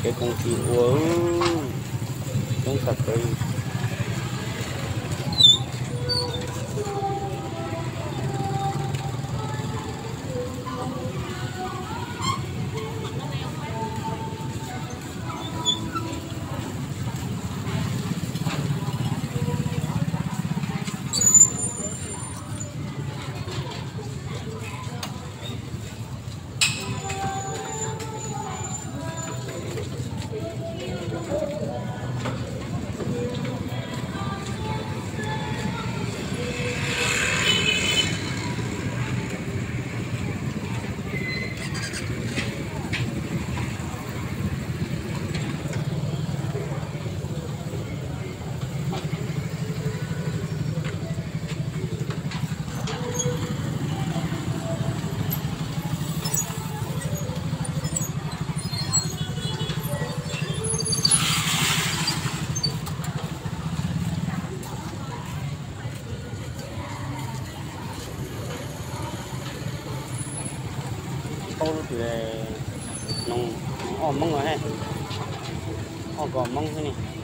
Kev koom tsis ua, coob tshaj plaws. Paub lub twg, no ob moob os, ob kos moob xwb ne.